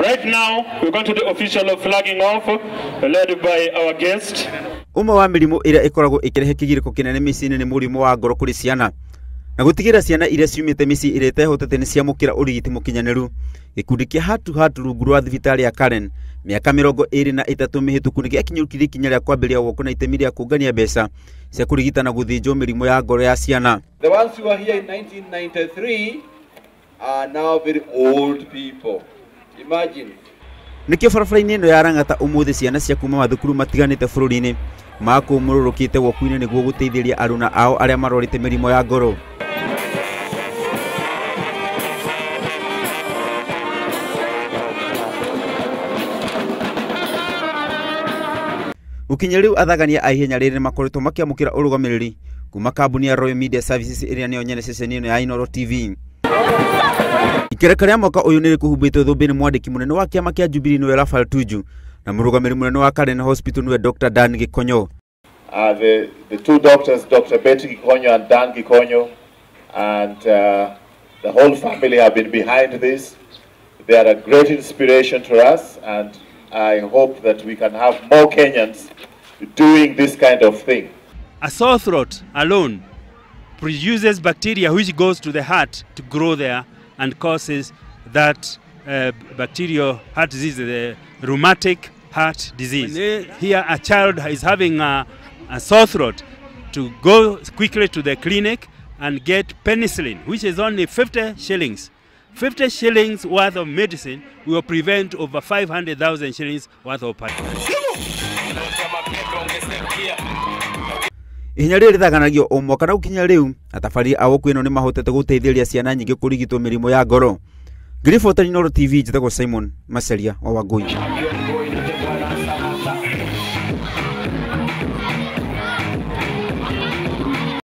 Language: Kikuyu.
Right now, we're going to the official flagging off, led by our guest. Ũmwe wa mĩrimũ ĩrĩa ĩkoragwo ĩkĩrehe kĩgirĩko kĩnene mĩciĩ-inĩ nĩ mũrimũ wa ngoro kũrĩ ciana, na gũtigĩrĩra ciana iria ciumĩte mĩciĩ ĩrĩa ĩtehotete nĩ ciamũkĩra ũrigiti mũkinyanĩru. Gĩkundi kĩa Heart to Heart rungu rwa thibitarĩ ya Karen mĩaka 23 mĩhĩtũku nĩ gĩakinyũkirie ikinya rĩa kwambĩrĩria gwoko na itemi rĩa kũngania mbeca cia kũrigita na gũthĩnjwo mĩrimũ ya ngoro ya ciana. The ones who are here in 1993 are now very old people. Imagine. Nĩkĩo barabara-inĩ ĩno ya Lang'ata ũmũthĩ ciana cia kuma mathukuru matiganĩte bũrũri-inĩ makũmũrũrũkĩte woku-inĩ nĩguo gũteithĩrĩria aruna ao arĩa marwarĩte mĩrimũ ya ngoro. Gũkinya rĩu athagania a ihenya rĩrĩ nĩmakoretwo makĩamũkĩra ũrũgamĩrĩri kuma kambuni ya Royal Media Services ĩrĩa nĩyo nyene ceceni ĩno ya Inooro TV. Ikereka rĩa mwaka ũyũ nĩ rĩkũhumbĩtwo thũmbĩ nĩ mwandĩki mũnene wa kĩama kĩa Jubilee nĩwe Raphael Tuju na mũrũgamĩrĩri mũnene wa Karen Hospital nĩwe Dr. Dan Gikonyo. The two doctors, Dr. Betty Gikonyo and Dan Gikonyo, and the whole family have been behind this. They are a great inspiration to us, and I hope that we can have more Kenyans doing this kind of thing. A sore throat alone produces bacteria which goes to the heart to grow there and causes that bacterial heart disease, the rheumatic heart disease. When here a child is having a sore throat, to go quickly to the clinic and get penicillin, which is only 50 shillings. 50 shillings worth of medicine will prevent over 500,000 shillings worth of pain. Ihenya rĩrĩ rĩthaganagio o mwaka na gũkinya rĩu atabarĩri a woku ĩno nĩ mahotete gũteithĩrĩria ciana nyingĩ kũrigitwo mĩrimũ ya ngoro. Ngiribota Inooro TV, njĩtagwo Simon Macharia wa Wangui.